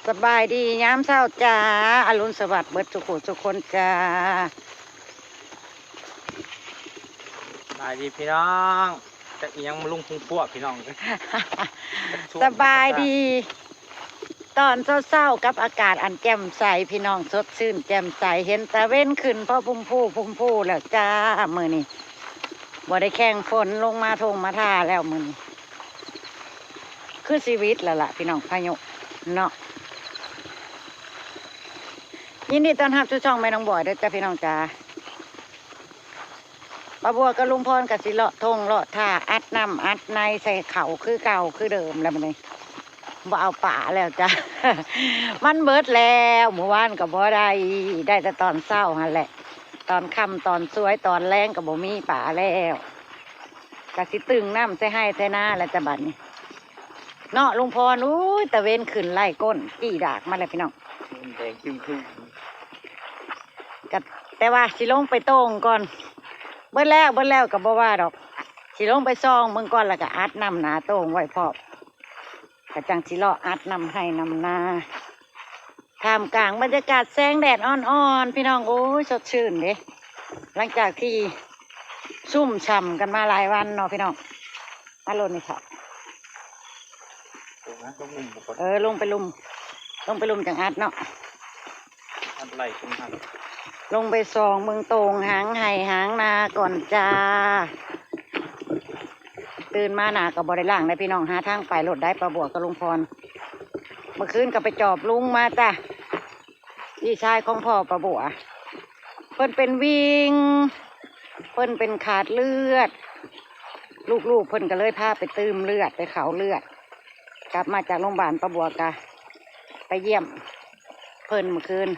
ສະບາຍດີຍາມເຊົ້າຈ້າ ອະລຸນສະຫວັດເບິດສູ່ຜູ້ສູ່ຄົນຈ້າ. ສະບາຍດີພີ່ນ້ອງ ຈັກອີ່ຫຍັງມາລຸງພຸງພວກພີ່ນ້ອງ. ສະບາຍດີຕອນເຊົ້າໆ ກັບອາກາດອັນແຈ່ມໃສ ພີ່ນ້ອງ ສົດຊື່ນແຈ່ມໃສ ເຫັນຕາເວັນຂຶ້ນພໍ້ພຸ້ມພູພຸ້ມພູແລ້ວຈ້າ ມື້ນີ້ບໍ່ໄດ້ແຂ່ງຝົນ ລົງມາທົ່ງມາທ່າແລ້ວມື້ນີ້. ຄືຊີວິດແລ້ວລະພີ່ນ້ອງ ພາຍຸເນາະ. ຍິນດີຕ້ອນຮັບສູ່ຊ່ອງແມ່ນ້ອງບອຍເດີຈ້າ ພີ່ນ້ອງຈ້າ. ປ້າບົວກັບລຸງພອນກໍຊິເລາະທົ່ງເລາະທ່າ ອັດນ້ຳອັດໃນໃສ່ເຂົ້າຄືເກົ່າຄືເດີມແລ້ວມື້ນີ້ ບໍ່ເອົາປາແລ້ວຈ້າ ມັນເບິດແລ້ວ. ມື້ວານກໍບໍ່ໄດ້ ໄດ້ແຕ່ຕອນເຊົ້າຫັ້ນແຫຼະ ຕອນຄ່ຳຕອນສວຍຕອນແລງກໍບໍ່ມີປາແລ້ວ. ກະຊິຕຶງນ້ຳໃສ່ໄຮ່ໃສ່ນາແລ້ວຈ້າບັດນີ້ເນາະລຸງພອນ. ໂອ້ຍ ຕາເວັນຂຶ້ນໄລ່ກົ້ນ ຈີ້ດາກມາແລ້ວພີ່ນ້ອງ ແດງຈຶ່ງຄື. ກະ ແຕ່ວ່າຊິລົງໄປໂຕ່ງກ່ອນ ເບິດແລ້ວ ເບິດແລ້ວກໍບໍ່ວ່າດອກ ຊິລົງໄປສ່ອງເບິ່ງກ່ອນ ແລ້ວກໍອັດນ້ຳໜ້າໂຕ່ງໄວ້ພ້ອມ ກະຈັ່ງຊິເລາະອັດນ້ຳໄຮ່ນ້ຳນາ. ທ່າມກາງບັນຍາກາດແສງແດດອ່ອນໆ ພີ່ນ້ອງ ໂອ້ຍ ສົດຊື່ນເດ້ ຫຼັງຈາກທີ່ຊຸ່ມຊ່ຳກັນມາຫຼາຍວັນເນາະພີ່ນ້ອງ. ມາໂລດນີ້ເຖົ້າ ເອີ ລົງໄປລຸ່ມ ລົງໄປລຸ່ມຈັ່ງອັດເນາະ ອັດໄລ່ຂຶ້ນມາ ລົງໄປສ່ອງເບິ່ງໂຕ່ງຫາງໄຮ່ຫາງນາກ່ອນຈ້າ. ຕື່ນມາໜ້າກໍບໍ່ໄດ້ລ້າງໄດ໋ພີ່ນ້ອງ ຫາທາງໄປໂລດໄດ໋ ປ້າບົວກັບລຸງພອນ. ເມື່ອຄືນກໍໄປຈອບລຸງມາຈ້າ ພີ່ຊາຍຂອງພໍ່ປ້າບົວ ເພິ່ນເປັນວິງ ເພິ່ນເປັນຂາດເລືອດ ລູກໆເພິ່ນກໍເລີຍພາໄປຕື່ມເລືອດ ໄປເຂົ້າເລືອດ. ກັບມາຈາກໂຮງບານ ປ້າບົວກະໄປຢ້ຽມເພິ່ນມື້ຄືນ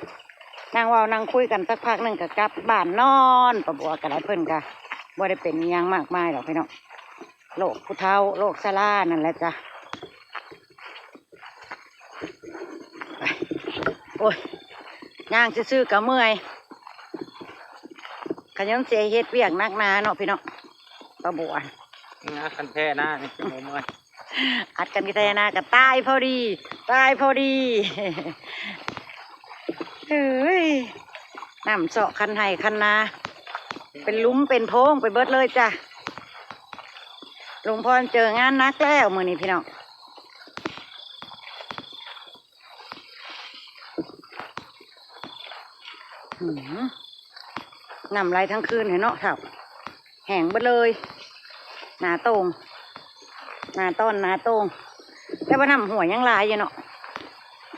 ນັ່ງເວົ້ານັ່ງຄຸຍກັນສັກພັກໜຶ່ງກະກັບບ້ານນອນ. ປ້າບົວກະໄດ້ ເພິ່ນກະບໍ່ໄດ້ເປັນອີ່ຫຍັງມາກມາຍດອກພີ່ນ້ອງ ໂລກຜູ້ເຖົ້າ ໂລກຊະລານັ້ນແຫຼະຈ້າ. ໂອ້ຍ ຍ່າງຊື່ໆກະເມື່ອຍ ຂະຫຍັງຊິເຮັດວຽກໜັກໜາເນາະພີ່ນ້ອງ. ປ້າບົວ ງາຄັນແທ້ນານີ້ ບໍ່ເມື່ອຍ ອັດກັນແທ້ນາກະຕາຍພໍດີ ຕາຍພໍດີ ເອີຍ ນ້ຳເຊາະຄັນໄຮ່ຄັນນາ ເປັນຫຼຸມເປັນໂພງໄປເບິດເລີຍຈ້າ. ລຸງພອນເຈີງານໜັກແລ້ວມື້ນີ້ພີ່ນ້ອງ. ຫື ນ້ຳໄຫຼທັງຄືນແທ້ເນາະເຖົ້າ ແຫ້ງເບິດເລີຍ ໜ້າໂຕ່ງ ໜ້າຕອນ ໜ້າໂຕ່ງ ແຕ່ວ່ານ້ຳຫ້ວຍຍັງຫຼາຍຢູ່ເນາະ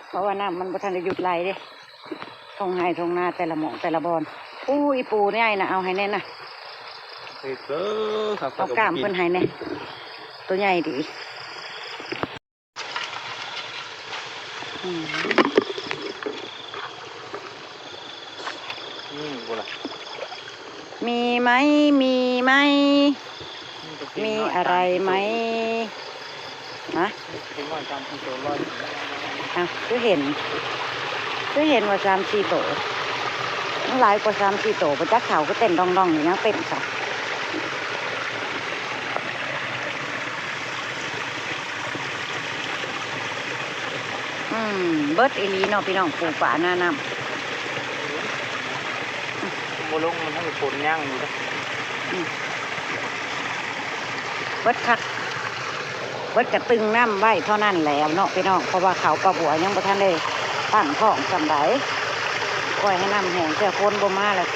ເພາະວ່ານ້ຳມັນບໍ່ທັນໄດ້ຢຸດໄຫຼເດ້. ທົ່ງໄຮ່ທົ່ງນາແຕ່ລະໝ່ອງແຕ່ລະບ່ອນ. ອູ້ ອີ່ປູໃຫຍ່ນະ ເອົາໃຫ້ແດ່ນະ ເອີ ເອົາກ້າມເພິ່ນໃຫ້ແດ່ ໂຕໃຫຍ່ດີ. ອືມ ມີບໍ່ລະ? ມີໄໝ ມີໄໝ ມີອະໄລໄໝ? ຮະ? ເດັກນ້ອຍສາມສີ່ໂຕລອຍ ອ້າວ ຄືເຫັນ ຄືເຫັນວ່າສາມສີ່ໂຕ ມັນຫຼາຍກວ່າສາມສີ່ໂຕ ບໍ່ຈັກເຂົາຄືເຕັ້ນດອງໆ ຢູ່ ຍັງເຕັ້ນຊະ. ອືມ ເບິດອີ່ຫຼີເນາະພີ່ນ້ອງ ປູປາໜ້ານ້ຳ ບໍ່ລົງ ມັນໃຫ້ຝົນຍັງຢູ່ເດ້. ອືມ ເບິດຄັກ ເບິດກະຕຶງນ້ຳໄວ້ເທົ່ານັ້ນແຫຼະເນາະພີ່ນ້ອງ ເພາະວ່າເຂົາປ້າບົວຍັງບໍ່ທັນໄດ້ຕັ້ງທ້ອງສ່ຳໃດ ປ່ອຍໃຫ້ນ້ຳແຫ້ງ ເທື່ອຝົນບໍ່ມາແລ້ວ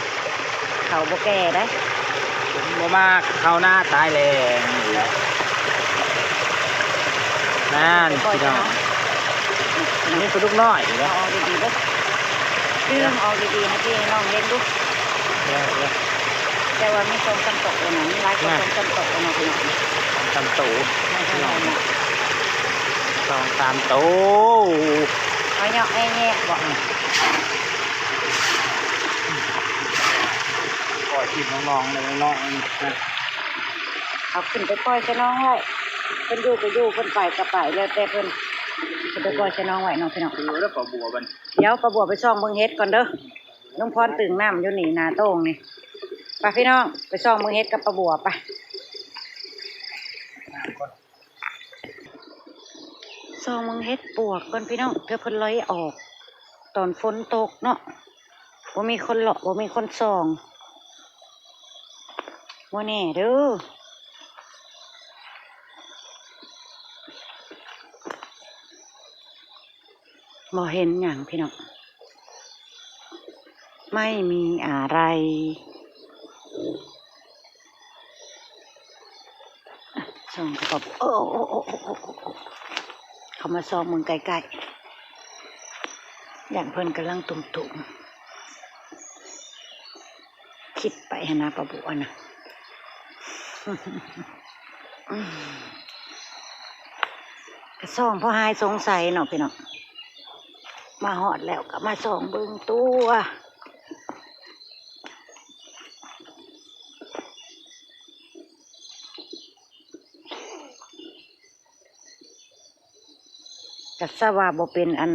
ເຂົາບໍ່ແກ່ໄດ໋ ບໍ່ມາ ເຂົ້ານາຕາຍແລ້ວ. ນີ້ແຫຼະ ນັ້ນ ໄປປ່ອຍ ພີ່ນ້ອງ ຊະເນາະ ນີ້ປາດຸກນ້ອຍເນາະ ເອົາອອກດີໆເດີ້ ດຶງອອກດີໆ ໃຫ້ພີ່ໃຫ້ນ້ອງເຫັນດູ ເອີ ເອີ ແຕ່ວ່າມີສອງສາມໂຕນະ ມັນຫຼາຍກວ່າສອງສາມໂຕນະ ພີ່ນ້ອງ ສອງສາມໂຕ ພີ່ນ້ອງ ສອງສາມໂຕ ເອົາເຍາະແອແຍະບໍ່? ອືມ ປ່ອຍຖິ້ມນ້ອງໆ ນ້ອຍໆ ເອົາຂຶ້ນໄປປ່ອຍໃສ່ໜອງໄວ້ ເພິ່ນຢູ່ກໍຢູ່ ເພິ່ນໄປກໍໄປ ແລ້ວແຕ່ເພິ່ນ ເພິ່ນໄປປ່ອຍໃສ່ໜອງໄວ້ເນາະ ພີ່ນ້ອງ. ເອີ ແລ້ວປ້າບົວບັດ ດຽວປ້າບົວໄປສ່ອງເບິ່ງເຫັດກ່ອນເດີ ລຸງພອນຕຶງນ້ຳຢູ່ນີ້ ໜ້າໂຕ່ງນີ້ ໄປພີ່ນ້ອງ ໄປສ່ອງເບິ່ງເຫັດກັບປ້າບົວ ໄປ. ສ່ອງເບິ່ງເຫັດປວກກ່ອນພີ່ນ້ອງ ເທື່ອເພິ່ນລອຍອອກຕອນຝົນຕົກເນາະ. ບໍ່ມີຄົນເລາະ ບໍ່ມີຄົນສ່ອງ ບໍ່ແນ່ເດີ້. ບໍ່ເຫັນຫຍັງພີ່ນ້ອງ ໄມ່ມີອາໄລ. ສ່ອງເຂົ້າໄປ ໂອ້ ໂອ້ ໂອ້ ເຂົ້າມາສ່ອງເບິ່ງໃກ້ໆ ຢ້ານເພິ່ນກຳລັງຕຸ້ມໆ ຄິດໄປຫັ້ນນະ ປ້າບົວນະ. ກໍສ່ອງພໍຫາຍສົງໄສເນາະພີ່ນ້ອງ ມາຮອດແລ້ວກໍມາສ່ອງເບິ່ງຕົວະ. ກະຊະວ່າບໍ່ເປັນອັນ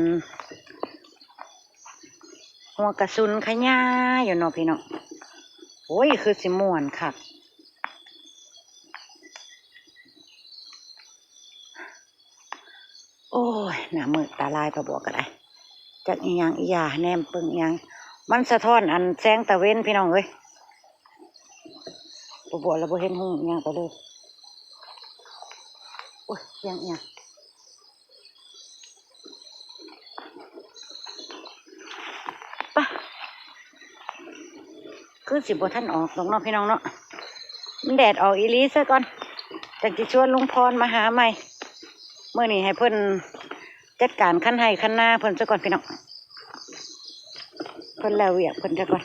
ຫົວກະສຸນຂະຫຍາຢູ່ເນາະພີ່ນ້ອງ. ໂອ້ຍ ຄືຊິມ່ວນຄັກ. ໂອ້ຍ ໜ້າມືດຕາລາຍ ປ້າບົວກໍໄດ້ ຈັກອີ່ຫຍັງອີ່ຫຍັງ ແນມເບິ່ງອີ່ຫຍັງ ມັນສະທ້ອນອັນແສງຕາເວັນພີ່ນ້ອງເອີຍ. ປ້າບົວລະບໍ່ເຫັນຫຸ່ງອີ່ຫຍັງໄປເລີຍ. ໂອ້ຍ ສຽງອີ່ຫຍັງ ປະ ຄືຊິບໍ່ທັນອອກດອກເນາະພີ່ນ້ອງເນາະ. ມັນແດດອອກອີ່ຫຼີຊະກ່ອນ ຈັ່ງຊິຊວນລຸງພອນມາຫາໃໝ່. ມື້ນີ້ໃຫ້ເພິ່ນຈັດການຄັນໄຮ່ຄັນນາເພິ່ນຊະກ່ອນພີ່ນ້ອງ ເພິ່ນແລ້ວວຽກເພິ່ນຊະກ່ອນ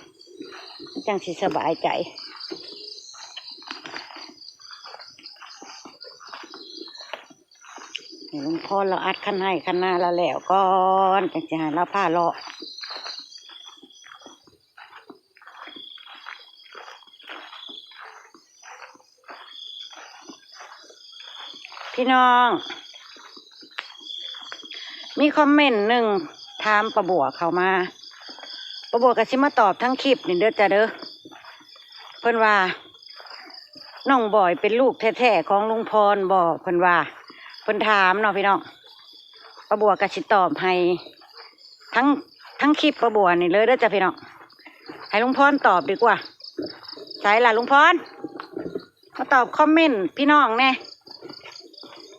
ຈັ່ງຊິສະບາຍໃຈ. ໃຫ້ລຸງພອນລາວອັດຄັນໄຮ່ຄັນນາລາວແລ້ວກ່ອນ ຈັ່ງຊິໃຫ້ລາວພາເລາະ. ພີ່ນ້ອງ ມີຄອມເມັນໜຶ່ງຖາມປ້າບົວເຂົ້າມາ ປ້າບົວກໍຊິມາຕອບທາງຄລິບນີ້ເດີຈ້າເດີ. ເພິ່ນວ່າ ນ້ອງບອຍເປັນລູກແທ້ໆຂອງລຸງພອນບໍ່ ເພິ່ນວ່າ ເພິ່ນຖາມເນາະພີ່ນ້ອງ. ປ້າບົວກໍຊິຕອບໃຫ້ທັງ ທັງຄລິບປ້າບົວນີ້ເລີຍເດີຈ້າພີ່ນ້ອງ. ໃຫ້ລຸງພອນຕອບດີກວ່າ. ໃສລະລຸງພອນ ມາຕອບຄອມເມັນພີ່ນ້ອງແດ່.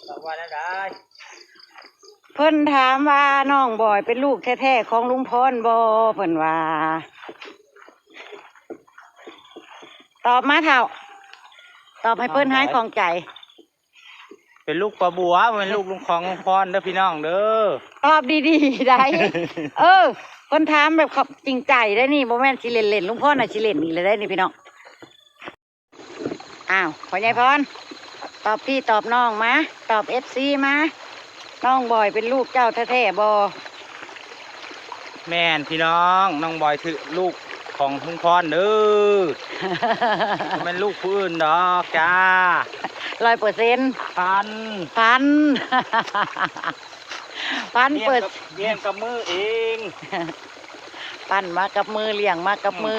ຕອບວ່າແນວໃດ? ເພິ່ນຖາມວ່າ ນ້ອງບອຍເປັນລູກແທ້ໆຂອງລຸງພອນບໍ່ ເພິ່ນວ່າ. ຕອບມາເຖົ້າ ຕອບໃຫ້ເພິ່ນຫາຍຂ້ອງໃຈ. ເປັນລູກປ້າບົວ ບໍ່ແມ່ນລູກລຸງຂອງລຸງພອນເດີພີ່ນ້ອງເດີ. ຕອບດີໆໄດ໋ ເອີ ເພິ່ນຖາມແບບເຂົາຈິງໃຈໄດ໋ນີ້ ບໍ່ແມ່ນຊິເລ່ນໆ ລຸງພອນນະຊິເລ່ນອີກແລ້ວໄດ໋ນີ້ພີ່ນ້ອງ. ອ້າວ ພໍ່ໃຫຍ່ພອນ ຕອບພີ່ຕອບນ້ອງມາ ຕອບເອັຟຊີມາ ນ້ອງບອຍເປັນລູກເຈົ້າແທ້ໆບໍ່? ແມ່ນພີ່ນ້ອງ ນ້ອງບອຍຖືກລູກຂອງລຸງພອນເດີ ບໍ່ແມ່ນລູກຜູ້ອື່ນດອກຈ້າ ຮ້ອຍເປີເຊັນ ພັນ ພັນ ພັນເປີເຊັນ ລ້ຽງກັບ ລ້ຽງກັບມືເອງ ປັ້ນມາກັບມື ລ້ຽງມາກັບມື ອື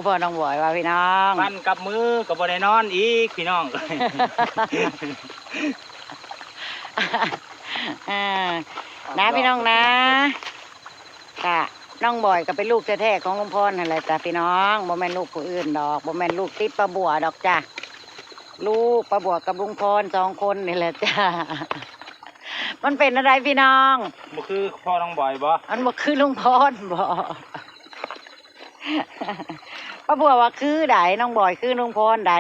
ມ ພໍ່ນ້ອງບອຍວ່າພີ່ນ້ອງ ປັ້ນກັບມືກໍບໍ່ໄດ້ນອນອີກພີ່ນ້ອງ ເອີ ນະພີ່ນ້ອງນະ ກະນ້ອງບອຍກໍເປັນລູກແທ້ໆຂອງລຸງພອນຫັ້ນແຫຼະຈ້າພີ່ນ້ອງ ບໍ່ແມ່ນລູກຜູ້ອື່ນດອກ ບໍ່ແມ່ນລູກຕິດປ້າບົວດອກຈ້າ ລູກປ້າບົວກັບລຸງພອນສອງຄົນນີ້ແຫຼະຈ້າ. ມັນເປັນແນວໃດພີ່ນ້ອງ? ບໍ່ຄືພໍ່ນ້ອງບອຍບໍ່? ມັນບໍ່ຄືລຸງພອນບໍ່? ປ້າບົວວ່າຄືໃດ ນ້ອງບອຍຄືລຸງພອນໃດ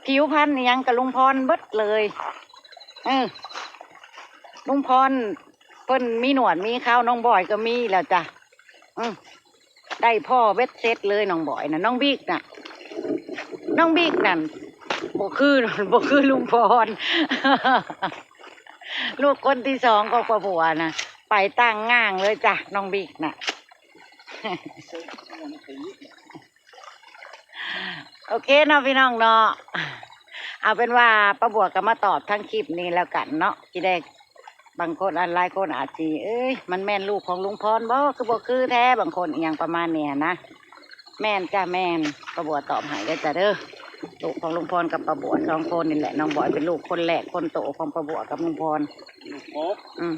ຜິວພັນອີ່ຫຍັງກັບລຸງພອນເບິດເລີຍ ເອີ ລຸງພອນເພິ່ນມີໜວດມີເຂົາ ນ້ອງບອຍກໍມີແລ້ວຈ້າ ອື ໄດ້ພໍ່ເບັດເສັດເລີຍນ້ອງບອຍນະ ນ້ອງບິກນະ ນ້ອງບິກນັ້ນບໍ່ຄື ບໍ່ຄືລຸງພອນ ລູກຄົນທີສອງຂອງປ້າບົວນະ ໄປຕັ້ງງ່າງເລີຍຈ້າ ນ້ອງບິກນະ ໂອເຄເນາະພີ່ນ້ອງເນາະ ເອົາເປັນວ່າປ້າບົວກໍມາຕອບທາງຄລິບນີ້ແລ້ວກັນເນາະ ຊິໄດ້ ບາງຄົນ ອັນ ຫຼາຍຄົນອາດຊິ ເອີຍ ມັນແມ່ນລູກຂອງລຸງພອນບໍ່ ຄືບໍ່ຄືແທ້ ບາງຄົນອີ່ຫຍັງປະມານນີ້ຫັ້ນນະ ແມ່ນຈ້າ ແມ່ນ ປ້າບົວຕອບໃຫ້ເດີຈ້າເດີ ລູກຂອງລຸງພອນກັບປ້າບົວສອງຄົນນີ້ແຫຼະ. ນ້ອງບອຍເປັນລູກຄົນແລກ ຄົນໂຕຂອງປ້າບົວກັບລຸງພອນ. ອືມ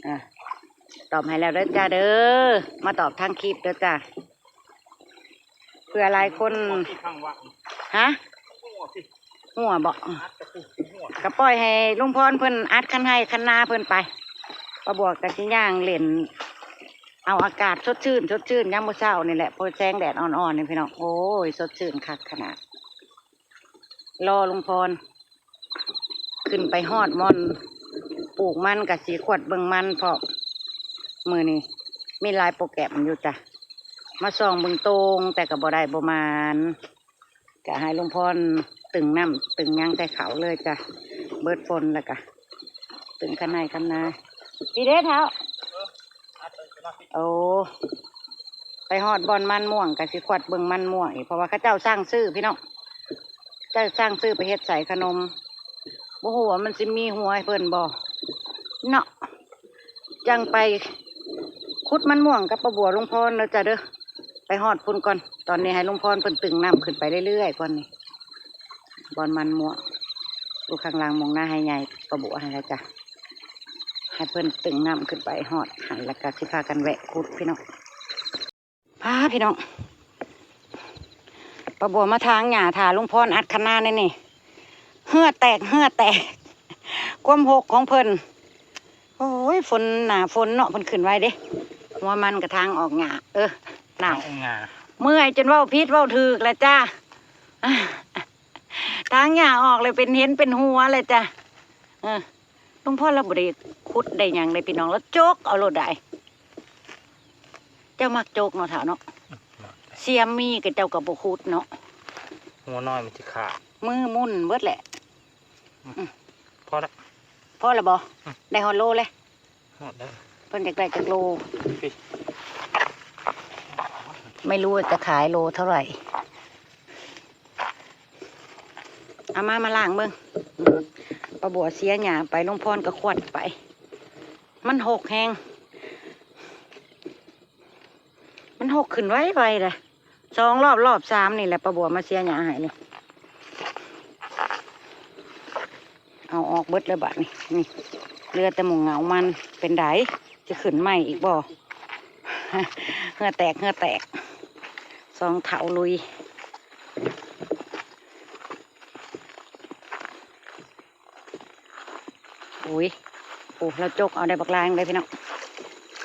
ອ່າ ຕອບໃຫ້ແລ້ວເດີຈ້າເດີ ມາຕອບທາງຄລິບເດີຈ້າ. ເພື່ອຫຼາຍຄົນ ຮະ ຮົ່ວບໍ່? ກະປ່ອຍໃຫ້ລຸງພອນເພິ່ນອັດຄັນໄຮ່ຄັນນາເພິ່ນໄປ. ປ້າບົວກະຊິຍ່າງເລ່ນ ເອົາອາກາດສົດຊື່ນ ສົດຊື່ນຍາມມື້ເຊົ້ານີ້ແຫຼະ ເພາະແສງແດດອ່ອນໆນີ້ພີ່ນ້ອງ. ໂອ້ຍ ສົດຊື່ນຄັກຂະໜາດ. ລໍລຸງພອນຂຶ້ນໄປຮອດບ່ອນປູກມັນ ກະຊິຂວດເບິ່ງມັນ ເພາະມື້ນີ້ມີຫຼາຍໂປຣແກຣມຢູ່ຈ້ະ. ມາສ່ອງເບິ່ງໂຕ່ງ ແຕ່ກະບໍ່ໄດ້ ບໍ່ໝານ. ກະໃຫ້ລຸງພອນຕຶງນ້ຳຕຶງຫຍັງໃສ່ເຂົ້າເລີຍຈ້ະ. ເບິດຝົນແລ້ວກະຕຶງຄັນໄຮ່ຄັນນາ. ພີ້ເດ້ທ້າວ. ໂອ້ ໄປຮອດບ່ອນມັນມ່ວງ ກະຊິຂວດເບິ່ງມັນມ່ວງອີກ ເພາະວ່າເຂົາເຈົ້າສັ່ງຊື້ພີ່ນ້ອງ. ເຈົ້າສັ່ງຊື້ໄປເຮັດໃສ່ຂະໜົມ ບໍ່ຮູ້ວ່າມັນຊິມີຫົວໃຫ້ເພິ່ນບໍ່ເນາະ. ຈັ່ງໄປຂຸດມັນມ່ວງກັບປ້າບົວລຸງພອນເດີຈ້າເດີ. ໄປຮອດພຸ້ນກ່ອນ. ຕອນນີ້ໃຫ້ລຸງພອນເພິ່ນຕຶງນ້ຳຂຶ້ນໄປເລື້ອຍໆກ່ອນນີ້. ບ່ອນມັນມ່ວງຢູ່ຂ້າງຫຼັງໝ່ອງນາໄຮ່ໃຫຍ່ປ້າບົວຫັ້ນລະຈ້ະ. ໃຫ້ເພິ່ນຕຶງນ້ຳຂຶ້ນໄປຮອດຫັ້ນ ແລ້ວກະຊິພາກັນແວະຂຸດພີ່ນ້ອງ. ພາພີ່ນ້ອງ ປ້າບົວມາຖາງຫຍ້າຖ້າລຸງພອນອັດຄັນນາແນວນີ້ ເຫື່ອແຕກ ເຫື່ອແຕກ ຄວາມຮົກຂອງເພິ່ນ. ໂອ້ຍ ຝົນ ໜ້າຝົນເນາະ ເພິ່ນຂຶ້ນໄວເດ້. ຫົວມັນກະຖາງອອກຫຍ້າ ເອີ ໜ້າ ເມື່ອຍຈົນເວົ້າຜິດເວົ້າຖືກແຫຼະຈ້າ. ຖາງຫຍ້າອອກແລ້ວເປັນ ເຫັນເປັນຫົວແຫຼະຈ້າ. ເອີ ລຸງພອນລາວບໍ່ໄດ້ຂຸດໄດ້ຫຍັງເດ້ພີ່ນ້ອງ ລາວຈົກເອົາໂລດໃດ໋. ເຈົ້າມັກຈົກເນາະທ້າວເນາະ. ສຽມມີກະເຈົ້າກະບໍ່ຂຸດເນາະ ຫົວນ້ອຍມັນຊິຂາດ ມືໝຸ່ນເບິດແຫຼະ. ອືມ ພໍລະ ພໍລະບໍ່? ອືມ ໄດ້ຮອດໂລແລ້ວ. ຮອດແລ້ວ ເພິ່ນຢາກໄດ້ຈັກໂລ? ໄມ່ຮູ້ວ່າຈະຂາຍໂລເທົ່າໃດ. ເອົາມາ ມາລ້າງເບິ່ງ. ອືມ ປ້າບົວເສຍຫຍ້າໄປ ລຸງພອນກະຂວັດໄປ. ມັນຮົກແຮງ ມັນຮົກຂຶ້ນໄວໆເດ້. ສອງລອບ ລອບສາມນີ້ແຫຼະ ປ້າບົວມາເສຍຫຍ້າໃຫ້ນີ້. ເອົາອອກເບິດແລ້ວບາດນີ້ ນີ້ ເຫຼືອແຕ່ໝ່ອງເຫງົາມັນ. ເປັນໃດ ຊິຂຶ້ນໃໝ່ອີກບໍ່? ເຫື່ອແຕກ ເຫື່ອແຕກ ສອງເຖົ້າລຸຍ. ໂອ້ຍ ໂອ້ ລາວຈົກເອົາໄດ້ບັກຫຼາຍເລີຍພີ່ນ້ອງ.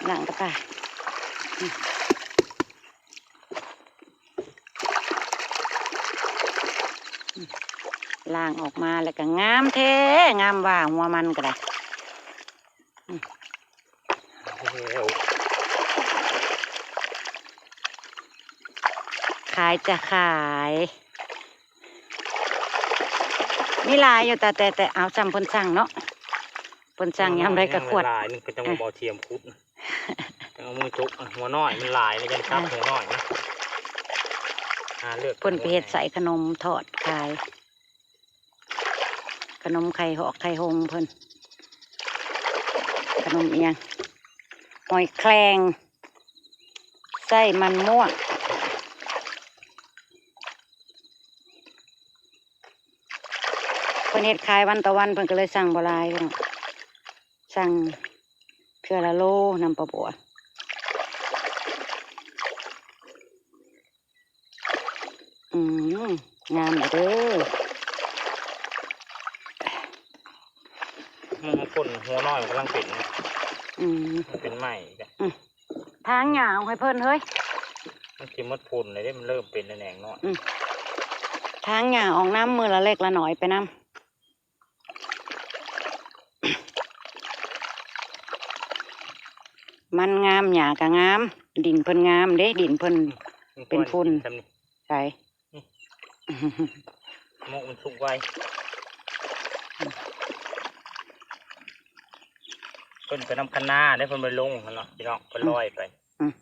ລ້າງກະປາ ລ້າງອອກມາແລ້ວກະງາມແທ້ ງາມວ່າ ຫົວມັນກະໄດ້. ຂາຍຈະຂາຍ ມີຫຼາຍຢູ່ ແຕ່ ແຕ່ ແຕ່ເອົາຊ່ຳເພິ່ນສັ່ງເນາະ ເພິ່ນສັ່ງຍາມໃດກະຂວດ. ຫຼາຍ ມັນກະຈັ່ງບໍ່ທຽມຂຸດ ຈັ່ງເອົາມືຈົກ. ຫົວນ້ອຍມັນຫຼາຍ ແລ້ວຈັ່ງຈັບຫົວນ້ອຍນະ. ຫາເລືອກ ເພິ່ນໄປເຮັດໃສ່ຂະໜົມທອດຂາຍ. ຂະໜົມໄຂ່ຮອກໄຂ່ຫົງເພິ່ນ ຂະໜົມອີ່ຫຍັງ ຫອຍແຄງ ໄສ້ມັນມ່ວງ. ເພິ່ນເຮັດຂາຍວັນຕໍ່ວັນ ເພິ່ນກະເລີຍສັ່ງບໍ່ຫຼາຍ ສັ່ງເທື່ອລະໂລນຳປ້າບົວ. ອືມ ງາມເດີ. ມັນຄົນຫົວນ້ອຍມັນກຳລັງເປັນ. ອືມ ມັນເປັນໃໝ່. ອືມ ຖາງຫຍ້າອອກໃຫ້ເພິ່ນເຮີ້ຍ ມັນຊິໝົດຜົນແລ້ວເດ້ ມັນເລີ່ມເປັນແໜງນ້ອຍ. ອືມ ຖາງຫຍ້າອອກນຳ ມື້ລະເລັກລະໜ້ອຍໄປນຳ. ມັນງາມ ຫຍ້າກະງາມ ດິນເພິ່ນງາມເດ້ ດິນເພິ່ນເປັນຝຸ່ນ. ໃສ ອືມ ໝົກມັນສຸກໄວ. ເພິ່ນໄປນຳຄັນນາເດ້ ເພິ່ນບໍ່ໄດ້ລົງຫັ້ນເນາະ ພີ່ນ້ອງ ເພິ່ນລອຍໄປ. ອືມ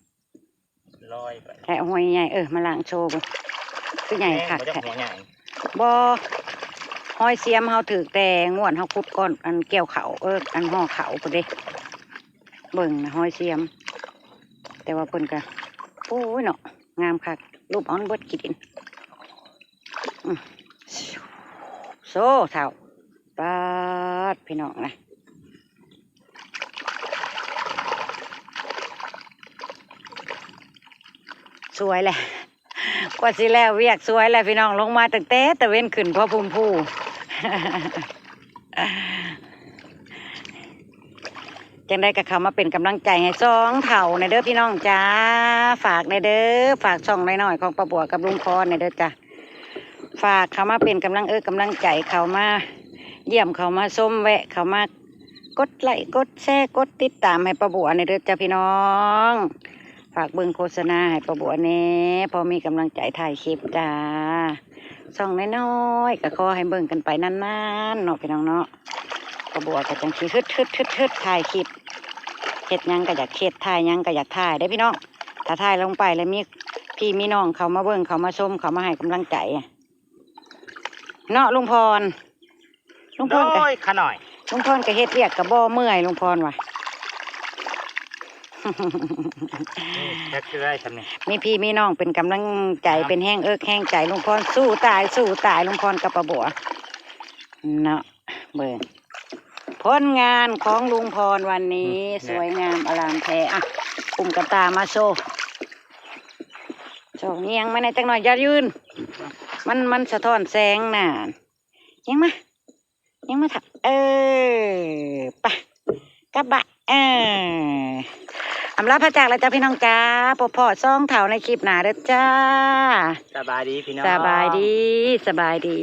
ລອຍໄປ ແທະ ຫ້ວຍໃຫຍ່. ເອີ ມາລ້າງໂຊເບິ່ງ ຄືໃຫຍ່ຄັກແທ້. ບໍ່ ຮອຍສຽມເຮົາຖືກແຕ່ງວດເຮົາຂຸດກ່ອນ ອັນກ່ຽວເຂົ້າ ເອີ ອັນຫໍ່ເຂົ້າພຸ້ນເດ້. ເບິ່ງນະ ຮອຍສຽມ ແຕ່ວ່າເພິ່ນກະ ໂອ້ຍເນາະ ງາມຄັກ. ລູບເອົາມັນເບິດຂີ້ດິນ. ອື ໂຊເຖົ້າ ປາດ ພີ່ນ້ອງນະ ສວຍແຫຼະ ກວ່າຊິແລ້ວວຽກ ສວຍແຫຼະພີ່ນ້ອງ ລົງມາຕັ້ງແຕ່ຕາເວັນຂຶ້ນພໍພູມພູ. ຈັ່ງໃດກໍເຂົ້າມາເປັນກຳລັງໃຈໃຫ້ສອງເຖົ້າແດ່ເດີພີ່ນ້ອງຈ້າ ຝາກແດ່ເດີ ຝາກຊ່ອງນ້ອຍໆຂອງປ້າບົວກັບລຸງພອນແດ່ເດີຈ້າ ຝາກເຂົ້າມາເປັນກຳລັງເອິກກຳລັງໃຈ ເຂົ້າມາຢ້ຽມ ເຂົ້າມາຊົມ ແວະເຂົ້າມາກົດໄລ້ກົດແຊ ກົດຕິດຕາມໃຫ້ປ້າບົວແດ່ເດີຈ້າພີ່ນ້ອງ ຝາກເບິ່ງໂຄສະນາໃຫ້ປ້າບົວແດ່ ພໍມີກຳລັງໃຈຖ່າຍຄລິບຈ້າ. ຊ່ອງນ້ອຍໆ ກໍຂໍໃຫ້ເບິ່ງກັນໄປນານໆເນາະ ພີ່ນ້ອງເນາະ ປ້າບົວກໍຈັ່ງຊິຮຶດໆໆໆ ຖ່າຍຄລິບ ເຮັດຫຍັງກໍຢາກເຮັດ ຖ່າຍຫຍັງກໍຢາກຖ່າຍເດ້ພີ່ນ້ອງ ຖ້າຖ່າຍລົງໄປແລ້ວມີພີ່ມີນ້ອງເຂົ້າມາເບິ່ງ ເຂົ້າມາຊົມ ເຂົ້າມາໃຫ້ກຳລັງໃຈ ເນາະລຸງພອນ. ລຸງພອນກໍ ໂດຍ ຂະນ້ອຍ ລຸງພອນກໍເຮັດວຽກກໍບໍ່ເມື່ອຍ ລຸງພອນວ່າ ອືມ ຈັກຊິໄດ້ຊ່ຳນີ້ ມີພີ່ມີນ້ອງເປັນກຳລັງໃຈ ເປັນແຮງເອິກແຮງໃຈ ລຸງພອນສູ້ຕາຍ ສູ້ຕາຍ ລຸງພອນກັບປ້າບົວເນາະ. ເບິ່ງຜົນງານຂອງລຸງພອນວັນນີ້ ອືມ ສວຍງາມອະລາມແທ້. ອ່ະ ປຸ້ມກະຕ່າມາໂຊ ໂຊ ຍຽງມາແດ່ຈັກໜ້ອຍ ຢ່າຢືນ ມັນ ມັນສະທ້ອນແສງນະ. ຍຽງມາ ຍຽງມາ ເອີ ໄປ ກັບບານ ເອີ ອຳລາພາຈາກແລ້ວຈ້າ ພີ່ນ້ອງຈ້າ ພົບພໍ້ສອງເຖົ້າໃນຄລິບໜ້າເດີຈ້າ. ສະບາຍດີພີ່ນ້ອງ ສະບາຍດີ ສະບາຍດີ.